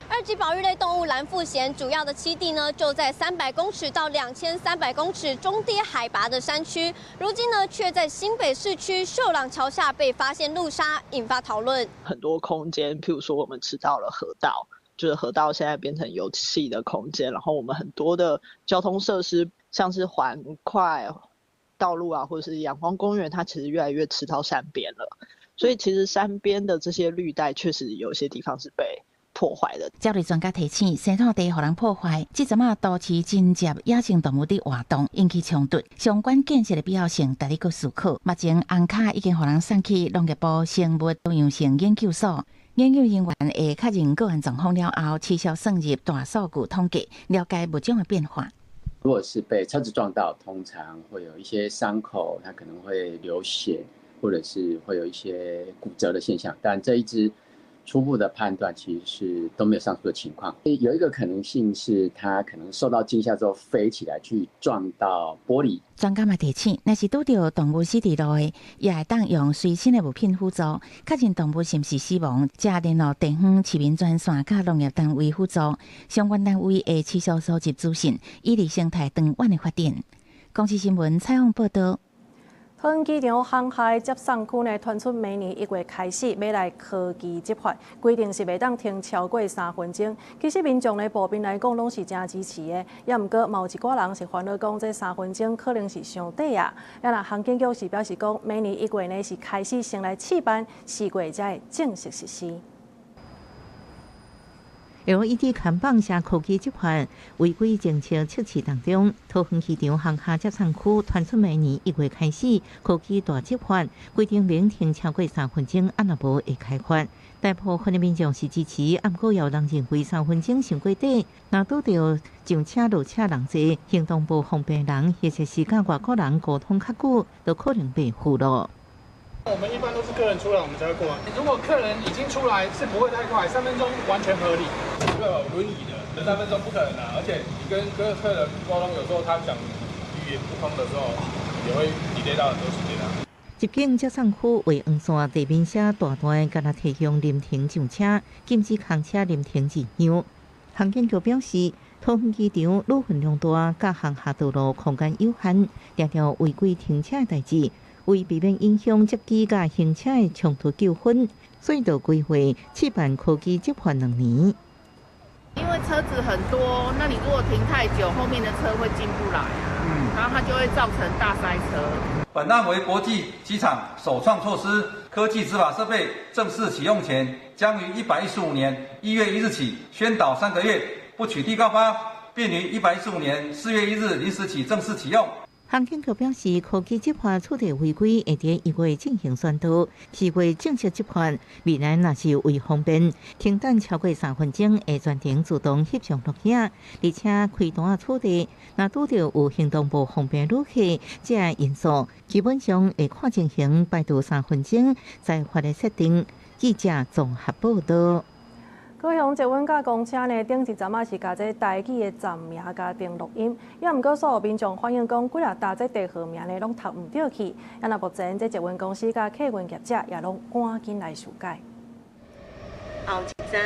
二級保育類動物藍腹鷴主要的棲地呢，就在300公尺到2300公尺中低海拔的山區。如今呢，卻在新北市區秀朗橋下被發現路殺，引發討論。很多空間，譬如說我們吃到了河道，就是河道現在變成遊憩的空間，然後我們很多的交通設施，像是環快道路啊，或者是陽光公園，它其實越來越吃到山邊了。所以其實山邊的這些綠帶，確實有些地方是被破壞的。鳥類專家提醒，生炭地予人破壞，這陣仔都市真濟野生動物佇活動，引起衝突，相關建設的必要性，值得閣思考。目前紅跤已經予人送去農業部生物多樣性研究所，研究人員會確認個案狀況了後，持續算入大數據統計，了解物種的變化。如果是被車子撞到，通常會有一些傷口，它可能會流血，或者是會有一些骨折的現象。但這一隻初步的判斷其實是都沒有上述的情況。有一個可能性是，它可能受到驚嚇之後飛起來去撞到玻璃。專家嘛提醒，若是拄著動物死佇路的，也會當用隨身的物品輔助，確認動物是毋是死亡，才聯絡地方市民專線佮農業單位輔助，相關單位會持續收集資訊，以利生態長遠的發展。公視新聞採訪報導。桃園機場航廈接送區呢，傳出明年1月開始欲來科技執法，規定是袂當停超過三分鐘。其實民眾呢普遍來講攏是誠支持的，也毋過嘛有一寡人是煩惱講這三分鐘可能是傷短啊。啊若航警局是表示講，明年1月呢是開始先來試辦，4月才會正式實施。 LED 看板寫科技執法違規政策測試當中，桃園機場航廈接送區傳出明年1月開始科技大執法，規定免停超過三分鐘，啊若無會開罰。大部分的民眾是支持，毋過有人認為三分鐘傷過短，若拄著上車落車人濟，行動無方便人，或者是佮外國人溝通較久，都可能被俘虜。我們一般都是客人出來，我們才會過。如果客人已經出來，是不會太快，三分鐘完全合理。這個輪椅的，三分鐘不可能啊！而且你跟客人溝通，有時候他講語言不通的時候，也會 delay 到很多時間啊。入境接送區畫黃線，地面寫大大，干焦提供臨停上車，禁止空車臨停入讓。航警局表示，桃園機場旅客量大，佮航廈道路空間有限，常常違規停車的代誌。為避免影響接機佮行車的衝突糾紛，所以就規劃試辦科技執法2年。因為車子很多，那你如果停太久，後面的車會進不來啊，然後它就會造成大塞車。本案為國際機場首創措施，科技執法設備正式啟用前，將於115年1月1日起宣導3個月，不取締告發，並於115年4月1日0時起正式啟用。航警局表示，科技執法取締違規，會佇1月進行宣導，4月正式執法。未來若是為方便，停等超過三分鐘，會全程自動翕相錄影，而且開單取締。若拄著有行動無方便旅客，這个因素基本上會看情形排除三分鐘裁罰的設定。記者綜合報導。高雄捷運佮公車呢，頂一陣仔是共這台語的站名共登錄音，也毋過所有民眾反映講，幾若疊這地號名呢，攏讀毋著去。啊若目前這捷運公司佮客運業者也攏趕緊來修改。後一站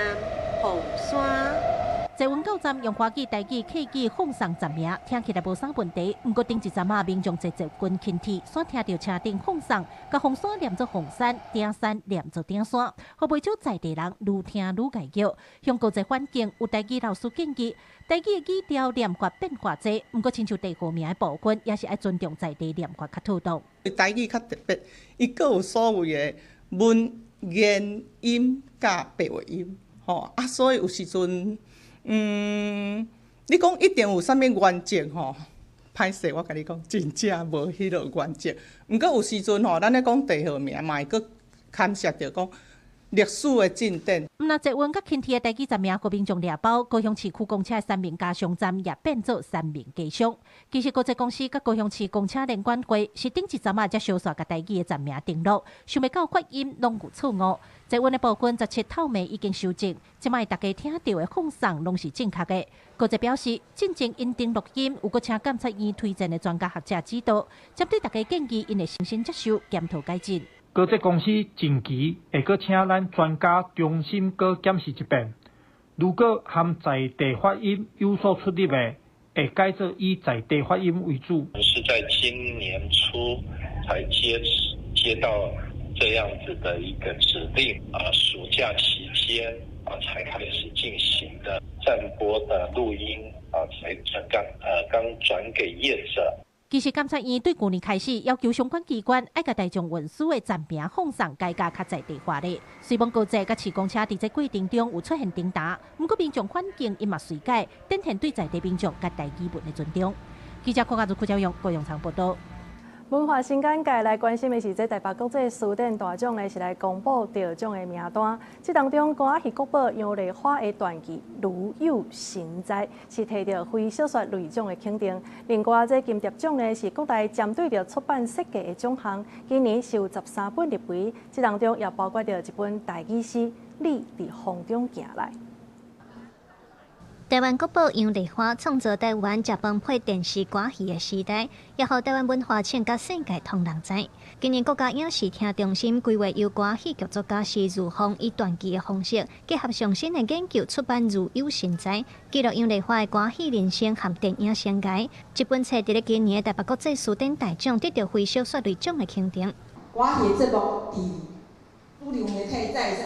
鳳山。捷運到站用華語、台語、客語放送站名，聽起來無啥問題。毋過頂一站仔民眾坐捷運輕鐵，煞聽著車頂放送，共鳳山念做鳳山，鼎山念做鼎山，予袂少在地人愈聽愈礙叫。向國際環境有台語老師建議，台語的語調念法變化濟，毋過親像地號名的部分，也是愛尊重在地念法較妥當。台語較特別，伊閣有所謂的文言音佮白話音，吼啊，所以有時陣。你講一定有啥物原則吼？歹勢，我共你講，真正無彼個原則。毋過有時陣吼，咱咧講地號名嘛會閣牽涉著講歷史的進展。毋但捷運佮輕鐵的台語站名，予民眾掠包，高雄市區公車的三民家鄉站也變做三民家鄉。其實高鐵公司佮高雄市公車聯管會是頂一陣仔才相紲共台語的站名登錄，想袂到發音攏有錯誤。捷運的部分17透明已經修正，這擺大家聽著的放送攏是正確的。高鐵表示，進前𪜶登錄音有閣請監察院推薦的專家學者指導，針對大家建議，𪜶會誠心接受檢討改進。高鐵公司近期會閣請咱專家重新閣檢視一遍，如果和在地發音有所出入的，會改做以在地發音為主。是在今年初才接到這樣子的一個指令啊，暑假期間啊才開始進行的站播的錄音啊，才剛轉給業者。其實監察院對舊年開始要求相關機關愛共大眾運輸的站名放送改甲較在地化咧。雖罔高鐵佮市公車佇這過程中有出現停頓，毋過民眾反應𪜶嘛隨改，展現對在地民眾佮台語文的尊重。記者郭家如、郭昭勇、郭永昌報導。文化新簡介來關心的是，這台北國際書展大獎呢是來公布得獎的名單。這當中，歌仔戲國寶楊麗花的傳記《如有神在》是提著非小說類獎的肯定。另外，這金蝶獎呢是國內針對著出版設計的獎項，今年是有13本入圍，這當中也包括著一本台語詩《你佇風中行來》。台灣國寶楊麗花創造台灣食飯配電視歌戲的時代，也予台灣文化衝共世界通人知。今年國家影視聽中心規劃由歌戲劇作家施如鳳以傳記的方式，結合上新的研究出版《如有神在》，記錄楊麗花的歌戲人生和電影生涯。這本冊佇咧今年的台北國際書展大獎得到非小說類獎的肯定。歌戲節目佇主流媒體才會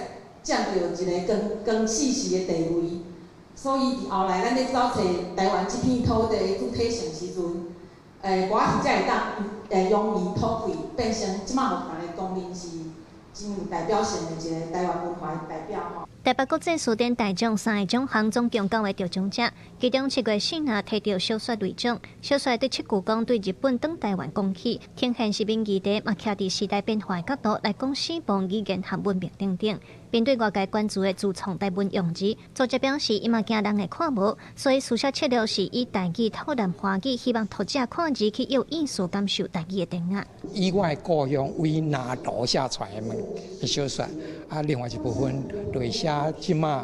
佔著一个光光四時的地位。所以佇後來，咱咧走揣台灣這片土地的主體性時陣，歌仔戲才會當揚眉吐氣，變成這馬目前的公認是真有代表性的一个台灣文化的代表吼。台北國際書展大獎三個獎項總共九个得獎者，其中7月4日摕著小說類獎。小說對七句講對日本轉台灣講起，呈現殖民議題，嘛徛佇時代變化的角度來講死亡語言和文明等等。面對外界關注的自創台文用字，作者表示，伊嘛驚人會看無，所以書寫策略是以台語套南華語，希望讀者看字去有意思感受台語的典雅。以我的故鄉為拿圖寫出來的物小說，啊，另外一部分就是寫這馬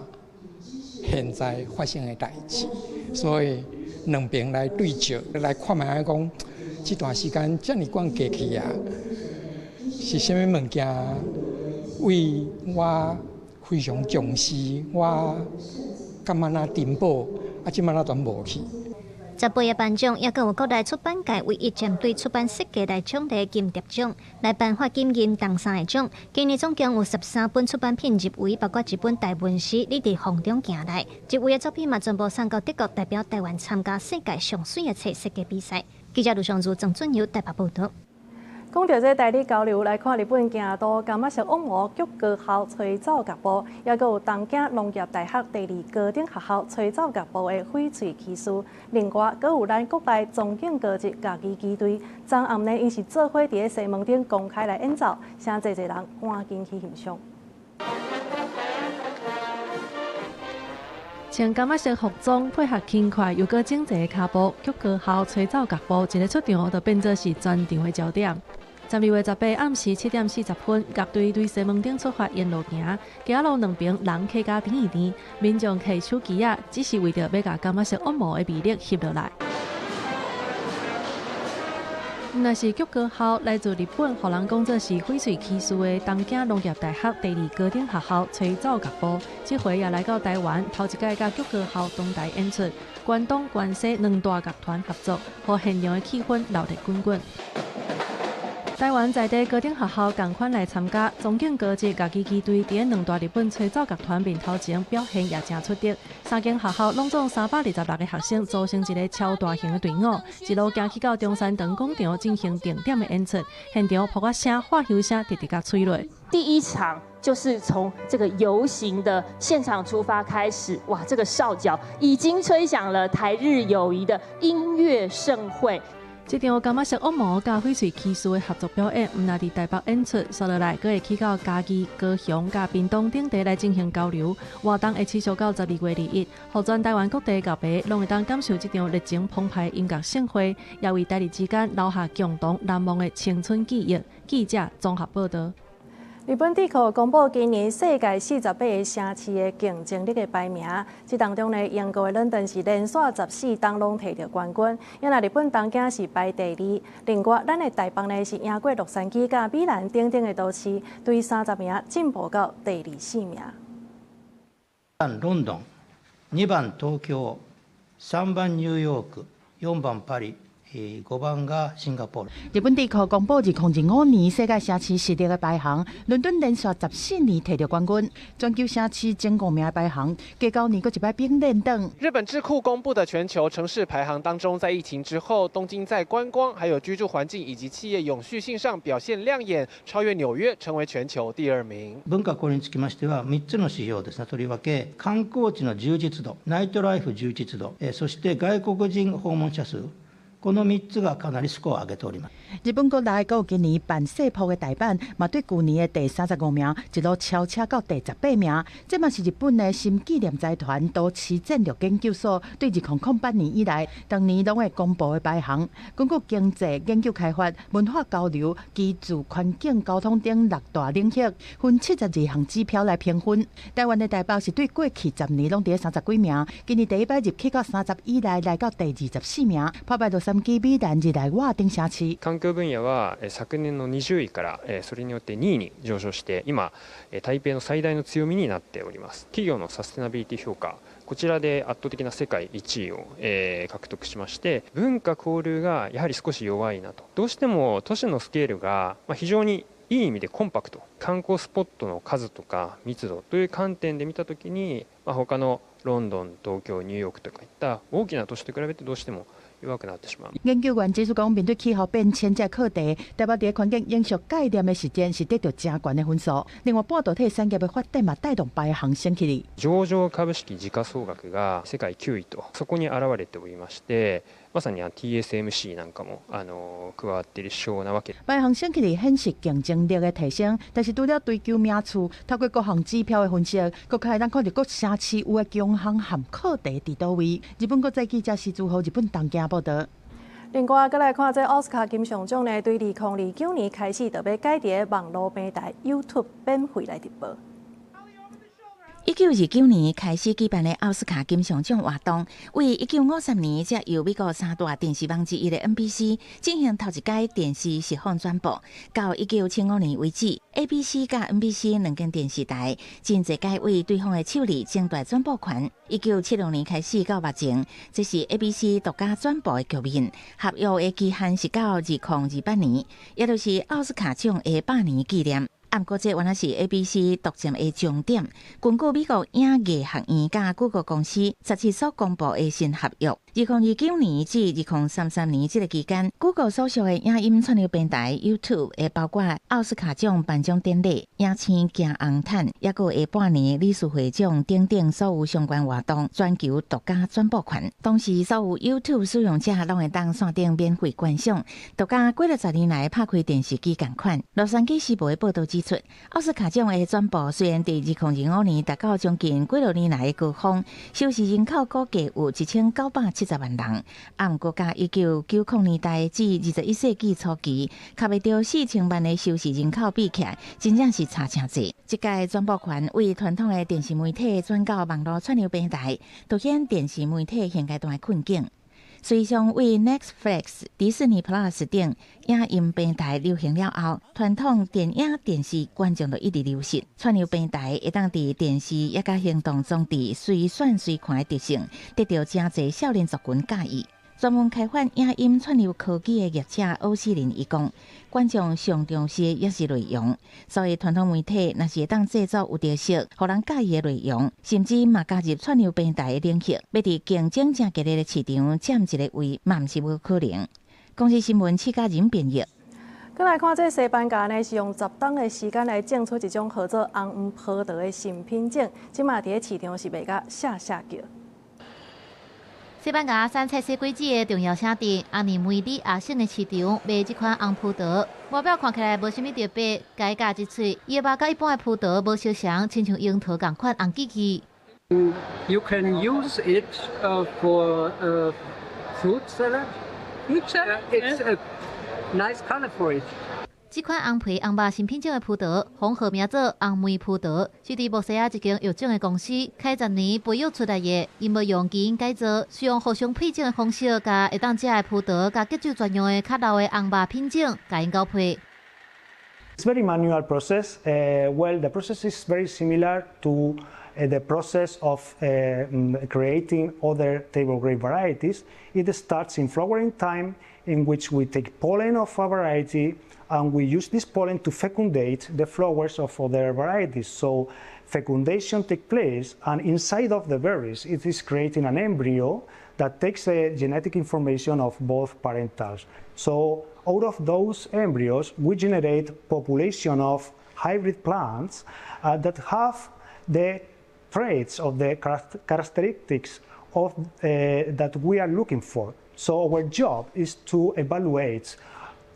現在發生的代誌，所以兩邊來對照來看覓講，這段時間遮爾久過去啊，是啥物物件？為我非常重視，我感覺若珍寶，啊，這馬若全無去。 18個頒獎，抑閣有國內出版界唯一針對出版設計來獎的金蝶獎，來頒發金銀銅三個獎。今年總共有13本出版品入圍，包括一本台文詩《你佇風中行來》。入圍的作品嘛，全部送到德國代表台灣參加世界上媠的冊設計比賽。記者盧尚如、曾俊友台北報道。講到這台日交流，來看日本京都感覺是惡魔菊高校吹奏樂部，抑閣有東京農業大學第二高等學校吹奏樂部的翡翠騎士。另外，閣有咱國內松景高職樂器旗隊，昨暗呢，𪜶是做伙佇咧西門町公開來演奏，誠濟濟人趕緊去欣賞。穿柑仔色服裝，配合輕快又閣整齊的跤步，菊高校吹奏樂部一个出場就變做是全場的焦點。12月18暗時7點40分，樂隊對西門町出發，沿路行，街路兩邊人客甲甜甜，民眾提手機仔，只是為著欲共柑仔色惡魔的魅力翕落來。毋但是菊高校來自日本，予人講做是翡翠騎士的東京農業大學第二高等學校吹奏樂部，這回也來到台灣，頭一擺佮菊高校同台演出，關東、關西兩大樂團合作，予現場的氣氛熱熱滾滾。台灣在地高等學校仝款來參加，松景高職樂器旗隊佇咧兩大日本吹奏樂團面頭前表現也誠出色。三間學校攏總326個學生組成一個超大型的隊伍，一路行去到中山堂廣場進行定點的演出，現場噗仔聲、喝挾聲直直共催落。第一場就是從這個遊行的現場出發開始，哇！這個哨角已經吹響了台日友誼的音樂盛會。這場柑仔色惡魔佮翡翠騎士的合作表演，毋但佇台北演出，紲落來閣會去到嘉義、高雄佮屏東等地來進行交流。活動會持續到12月21，予全台灣各地樂迷攏會當感受這場熱情澎湃的音樂盛會，也為台日之間留下共同難忘的青春記憶。記者綜合報導。日本智庫公布今年世界48個城市的競爭力的排名，這當中呢，英國的倫敦是連續14冬攏提著冠軍，因為日本東京是排第二。另外，咱的台北呢是贏過洛杉磯佮米蘭等等的都市，對30名進步到第24名。倫敦、2番東京、3番ニューヨーク、4番パリ。5番がシンガポール。日本智庫公布2025年世界城市實力的排行，倫敦連續14年提著冠軍，全球城市前五名的排行，過舊年閣一擺變連登。日本智庫公布的全球城市排行當中，在疫情之後，東京在觀光、還有居住環境以及企業永續性上表現亮眼，超越紐約，成為全球第二名。文化交流につきましては、3つの指標ですね。とりわけ観光地の充実度、ナイトライフ充実度、そして外國人訪問者數。この3つがかなりスコアを上げております。日本國內閣今年辦世博的大阪，嘛對舊年的第35名一路超車到第18名。這嘛是日本的新紀念財團都市戰略研究所對2008年以來，逐年攏會公布的排行。根據經濟、研究開發、文化交流、居住環境、交通等六大領域，分72項指標來評分。台灣的台北是對過去10年攏佇30幾名，今年第一擺入去到30以內，來到第24名，破敗洛杉磯、米蘭、日內瓦等城市。環境分野は昨年の20位からそれによって2位に上昇して、今台北の最大の強みになっております。企業のサステナビリティ評価、こちらで圧倒的な世界1位を獲得しまして、文化交流がやはり少し弱いなと。どうしても都市のスケールが非常にいい意味でコンパクト、観光スポットの数とか密度という観点で見たときに、他のロンドン、東京、ニューヨークとかいった大きな都市と比べてどうしても弱くなってしまう。研究員指出講，面對氣候變遷這個課題，台北佇環境永續概念的實踐是得到誠懸的分數。另外，半導體產業的發展嘛，帶動排行升起來。上場株式時価総額が世界9位と、そこに現れておりまして、まさに TSMC なんかも加わっている指標なわけ。排行升起來顯示競爭力的提升，但是除了追求名次，透過各項指標的分析，閣較會當看著各城市有的強項和課題佇佗位。日本國際記者施主豪日本東京報道。另外，閣來看這奧斯卡金像獎呢，對2029年開始就欲改佇網路平台 YouTube 免費來直播。 1929年開始舉辦的奧斯卡金像獎活動，為1953年才由美國三大電視網之一的 NBC 進行頭一擺電視實況轉播。到1975年為止，ABC 佮 NBC 兩間電視台真濟擺為對方的手裡爭奪轉播權。1976年開始到目前，這是 ABC 獨家轉播的局面。合約的期限是到2028年，也就是奧斯卡獎的100年紀念。毋過這原來是 ABC 獨佔的終點。根據美國影藝學院佮谷歌公司10日所公布的新合約，2029年至2033年這個期間，谷歌所屬的影音串流平台 YouTube 會包括奧斯卡獎頒獎典禮、影星行紅毯，抑閣下半年理事會獎等等所有相關活動，全球獨家轉播權。同時，所有 YouTube 使用者攏會當線頂免費觀賞，就佮過了10年來拍開電視機仝款。洛杉磯時報的報道指出，奧斯卡獎的轉播雖然佇2025年達到將近幾落年來的高峰，收視人口估計有1970萬人，啊，毋過佮1990年代至21世紀初期，較袂著4000萬的收視人口比起來，真正是差誠濟。這屆轉播權為傳統的電視媒體轉到網路串流平台，凸顯電視媒體現階段的困境。隨上為 Netflix、迪士尼 Plus 等影音平台流行了後，傳統電影電視觀眾就一直流失。串流平台會當佇電視抑佮行動裝置隨選隨看的特性，得到誠濟少年族群佮意。專門開發影音串流科技的業者歐斯林伊講，觀眾上重視的抑是內容，所以傳統媒體若是會當製作有特色、予人佮意的內容，甚至嘛加入串流平台的領域，欲佇競爭誠激烈的市場佔一個位，嘛毋是無可能。公視新聞，施嘉仁編譯。閣來看這西班牙呢，是用10冬的時間來種出一種號做紅黃葡萄的新品種，這馬佇咧市場是賣甲嚇嚇叫。西班牙產菜水果子的重要城鎮阿尼梅里亞省的市場賣這款紅葡萄，外表看起來無啥物特別，共伊咬一喙，伊的肉佮一般的葡萄無相仝，親像櫻桃仝款紅吱吱。 You can use it for fruit salad. Fruit salad? It's a nice color for it. 這款紅皮紅肉新品種的葡萄，封號名做紅莓葡萄，是佇墨西亞一間育種的公司開10年培育出來的。𪜶無用基因改造，是用互相配種的方式，共會當食的葡萄，佮結酒專用的較老的紅肉品種，共𪜶交配。 It's very manual process. Well, the process is very similar to the process of creating other table grape varieties. It starts in flowering time, in which we take pollen of a variety and we use this pollen to fecundate the flowers of other varieties. So fecundation takes place, and inside of the berries, it is creating an embryo that takes the genetic information of both parentals. So out of those embryos, we generate population of hybrid plants that have the traits of the characteristics of that we are looking for. So our job is to evaluate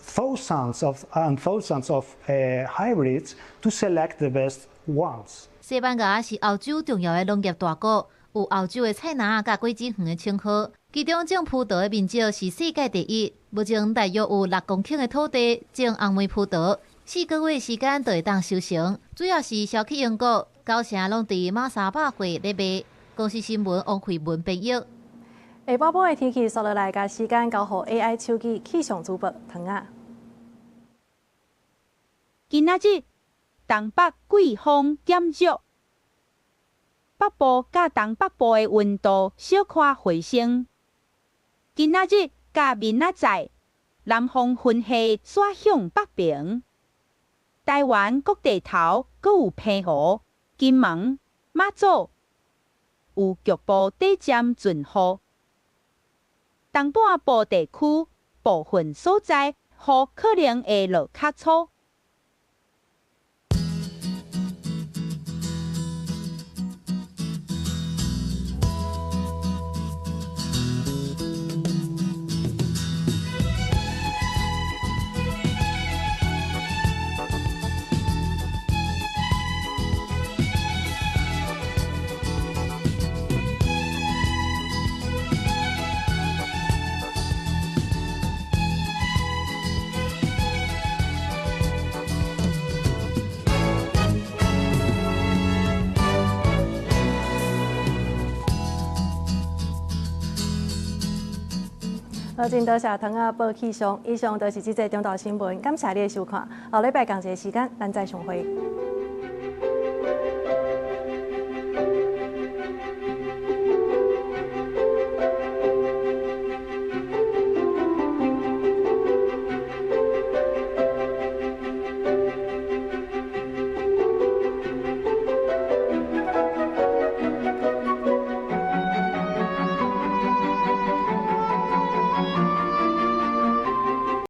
thousands of and thousands of hybrids to select the best ones. 西班牙是歐洲重要的農業大國，有歐洲的菜籃佮果子園的稱號。其中種葡萄的面積是世界第一，目前大約有6公頃的土地種紅莓葡萄，4個月時間就會當收成。主要是銷去英國，九成攏佇瑪莎百貨咧賣。公視新聞王慧文編譯。下晡晡的天氣，紲落來，共時間交予 AI 手機氣象主播唐仔。今仔日東北季風減弱，北部佮東北部的溫度小可回升。今仔日佮明仔載，南方雲系煞向北爿，台灣各地頭閣有澎湖、金門、馬祖有局部短暫陣雨。東半部地區部分所在雨可能會落較粗。好，真多謝唐仔報氣象，以上就是這節中晝新聞，感謝你的收看。後禮拜仝一个時間，咱再相會。